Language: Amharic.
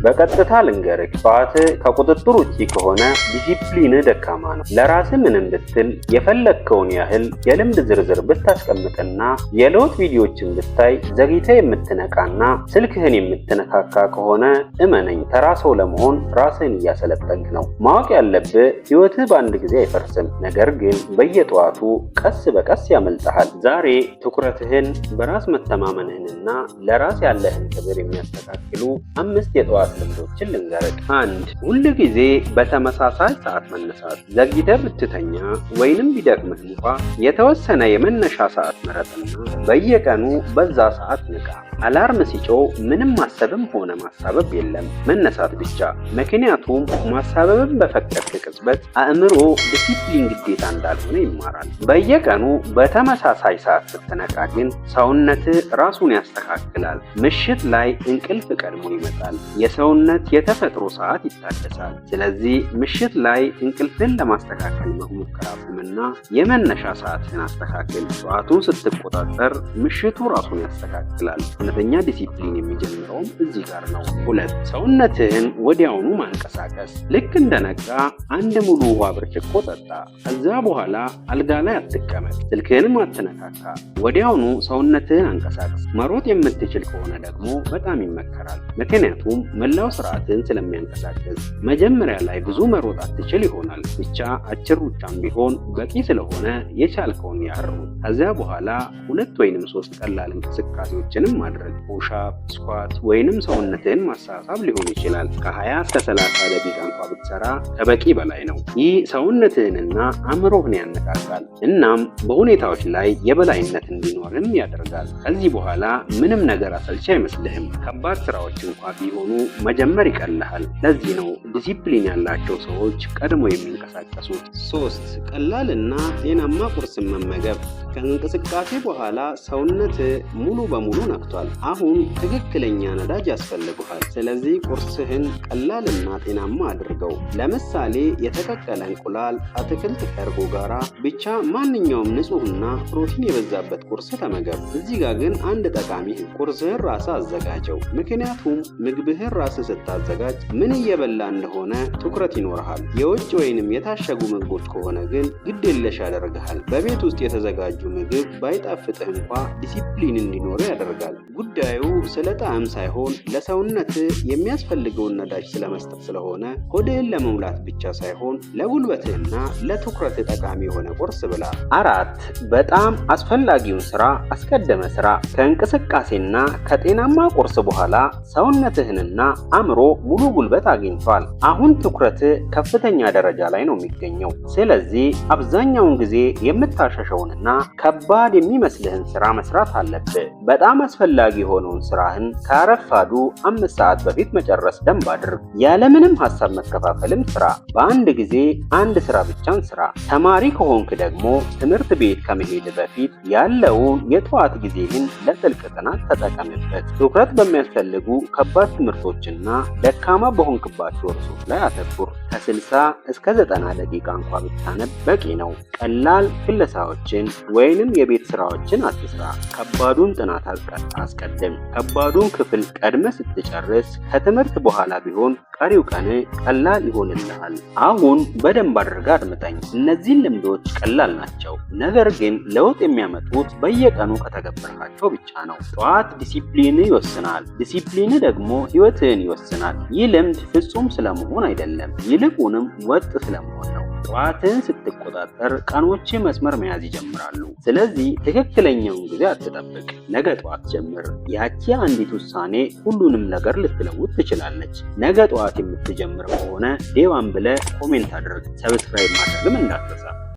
በቀጥታ ልንገርህ፣ ጠዋት ከቁጥጥር ውጪ ከሆነ ዲሲፕሊን ደካማ ነው። ለራስህ ምንም ብትል፣ የፈለግከውን ያህል የልምድ ዝርዝር ብታስቀምጥና የለውጥ ቪዲዮዎችን ብታይ፣ ዘግይተህ የምትነቃና ስልክህን የምትነካካ ከሆነ እመነኝ፣ ተራ ሰው ለመሆን ራስህን እያሰለጠንክ ነው። ማወቅ ያለብህ ህይወትህ በአንድ ጊዜ አይፈርስም፣ ነገር ግን በየጠዋቱ ቀስ በቀስ ያመልጥሃል። ዛሬ ትኩረትህን፣ በራስ መተማመንህንና ለራስ ያለህን ክብር የሚያስተካክሉ አምስት የጠዋት ልምዶችን ልንገርህ። አንድ፣ ሁል ጊዜ በተመሳሳይ ሰዓት መነሳት። ዘግይተህ ብትተኛ ወይንም ቢደክምህ እንኳ የተወሰነ የመነሻ ሰዓት ምረጥና በየቀኑ በዛ ሰዓት ንቃ። Alarm ሲጮህ ምንም ማሰብም ሆነ ማሳበብ የለም፣ መነሳት ብቻ። ምክንያቱም ማሳበብን በፈቀድክ ቅጽበት አእምሮ ዲሲፕሊን ግዴታ እንዳልሆነ ይማራል። በየቀኑ በተመሳሳይ ሰዓት ስትነቃ ግን ሰውነትህ ራሱን ያስተካክላል። ምሽት ላይ እንቅልፍ ቀድሞ ይመጣል። የሰውነት የተፈጥሮ ሰዓት ይታደሳል። ስለዚህ ምሽት ላይ እንቅልፍን ለማስተካከል መሞከር አቁምና የመነሻ ሰዓትህን አስተካክል። ጠዋቱን ስትቆጣጠር ምሽቱ ራሱን ያስተካክላል። እውነተኛ ዲሲፕሊን የሚጀምረውም እዚህ ጋር ነው። ሁለት፣ ሰውነትህን ወዲያውኑ ማንቀሳቀስ። ልክ እንደነቃ አንድ ሙሉ ውሃ ብርጭቆ ጠጣ። ከዛ በኋላ አልጋ ላይ አትቀመጥ፣ ስልክህንም አትነካካ። ወዲያውኑ ሰውነትህን አንቀሳቅስ። መሮጥ የምትችል ከሆነ ደግሞ በጣም ይመከራል። ምክንያቱም መላው ስርዓትህን ስለሚያንቀሳቅስ። መጀመሪያ ላይ ብዙ መሮጥ አትችል ይሆናል። ብቻ አጭር ሩጫም ቢሆን በቂ ስለሆነ የቻልከውን ያህል ሩጥ። ከዚያ በኋላ ሁለት ወይንም ሶስት ቀላል እንቅስቃሴዎችንም ማድረግ፣ push-up፣ squat ወይንም ሰውነትህን ማሳሳብ ሊሆን ይችላል። ከ20 እስከ 30 ደቂቃ እንኳ ብትሰራ ከበቂ በላይ ነው። ይህ ሰውነትህንና አእምሮህን ያነቃቃል። እናም በሁኔታዎች ላይ የበላይነት እንዲኖርም ያደርጋል። ከዚህ በኋላ ምንም ነገር አሰልቺ አይመስልህም። ከባድ ስራዎች እንኳ ቢሆኑ መጀመር ይቀልሃል። ለዚህ ነው ዲሲፕሊን ያላቸው ሰዎች ቀድሞ የሚንቀሳቀሱት። ሶስት፣ ቀላልና ጤናማ ቁርስን መመገብ። ከእንቅስቃሴ በኋላ ሰውነት ሙሉ በሙሉ ነቅቷል። አሁን ትክክለኛ ነዳጅ ያስፈልግሃል። ስለዚህ ቁርስህን ቀላልና ጤናማ አድርገው። ለምሳሌ የተቀቀለ እንቁላል፣ አትክልት ከእርጎ ጋራ፣ ብቻ ማንኛውም ንጹህና ፕሮቲን የበዛበት ቁርስ ተመገብ። እዚህ ጋር ግን አንድ ጠቃሚ ህግ፣ ቁርስህን ራስህ አዘጋጀው። ምክንያቱም ምግብህን ራስህ ስታዘጋጅ ምን እየበላህ እንደሆነ ትኩረት ይኖርሃል። የውጭ ወይንም የታሸጉ ምግቦች ከሆነ ግን ግድ የለሽ ያደርግሃል። በቤት ውስጥ የተዘጋጁ ምግብ ባይጣፍጥህ እንኳ ዲሲፕሊን እንዲኖርህ ያደርጋል። ጉዳዩ ስለ ጣዕም ሳይሆን ለሰውነት የሚያስፈልገውን ነዳጅ ስለመስጠት ስለሆነ ሆድህን ለመሙላት ብቻ ሳይሆን ለጉልበትህና ለትኩረትህ ጠቃሚ የሆነ ቁርስ ብላ። አራት፣ በጣም አስፈላጊውን ስራ አስቀድመህ ስራ። ከእንቅስቃሴና ከጤናማ ቁርስ በኋላ ሰውነትህንና አእምሮ ሙሉ ጉልበት አግኝቷል። አሁን ትኩረትህ ከፍተኛ ደረጃ ላይ ነው የሚገኘው። ስለዚህ አብዛኛውን ጊዜ የምታሸሸውንና ከባድ የሚመስልህን ስራ መስራት አለብህ። በጣም አስፈላጊ የሆነውን ስራህን ከረፋዱ 5 ሰዓት በፊት መጨረስ ደንብ አድርግ። ያለምንም ሀሳብ መከፋፈልም ስራ። በአንድ ጊዜ አንድ ስራ ብቻን ስራ። ተማሪ ከሆንክ ደግሞ ትምህርት ቤት ከመሄድ በፊት ያለውን የጠዋት ጊዜህን ለጥልቅ ጥናት ተጠቀምበት። ትኩረት በሚያስፈልጉ ከባድ ትምህርቶችና ደካማ በሆንክባቸው ርዕሶች ላይ አተኩር። ከ60 እስከ 90 ደቂቃ እንኳ ብታነብ በቂ ነው። ቀላል ክለሳዎችን ወይንም የቤት ስራዎችን አትስራ። ከባዱን ጥናት አስቀድም። ከባዱን ክፍል ቀድመህ ስትጨርስ ከትምህርት በኋላ ቢሆን ቀሪው ቀን ቀላል ይሆንልሃል። አሁን በደንብ አድርገህ አድምጠኝ። እነዚህን ልምዶች ቀላል ናቸው፣ ነገር ግን ለውጥ የሚያመጡት በየቀኑ ከተገበርካቸው ብቻ ነው። ጠዋት ዲሲፕሊን ይወስናል፣ ዲሲፕሊን ደግሞ ህይወትህን ይወስናል። ይህ ልምድ ፍጹም ስለመሆን አይደለም፣ ይልቁንም ወጥ ስለመሆን ነው። ጠዋትህን ስትቆጣጠር ቀኖችህ መስመር መያዝ ይጀምራሉ። ስለዚህ ትክክለኛውን ጊዜ አትጠብቅ፣ ነገ ጠዋት ጀምር። ያቺ አንዲት ውሳኔ ሁሉንም ነገር ልትለውጥ ትችላለች። ነገ ጠዋት የምትጀምር ከሆነ day one ብለህ comment አድርግ። Subscribe ማድረግም እንዳትረሳ።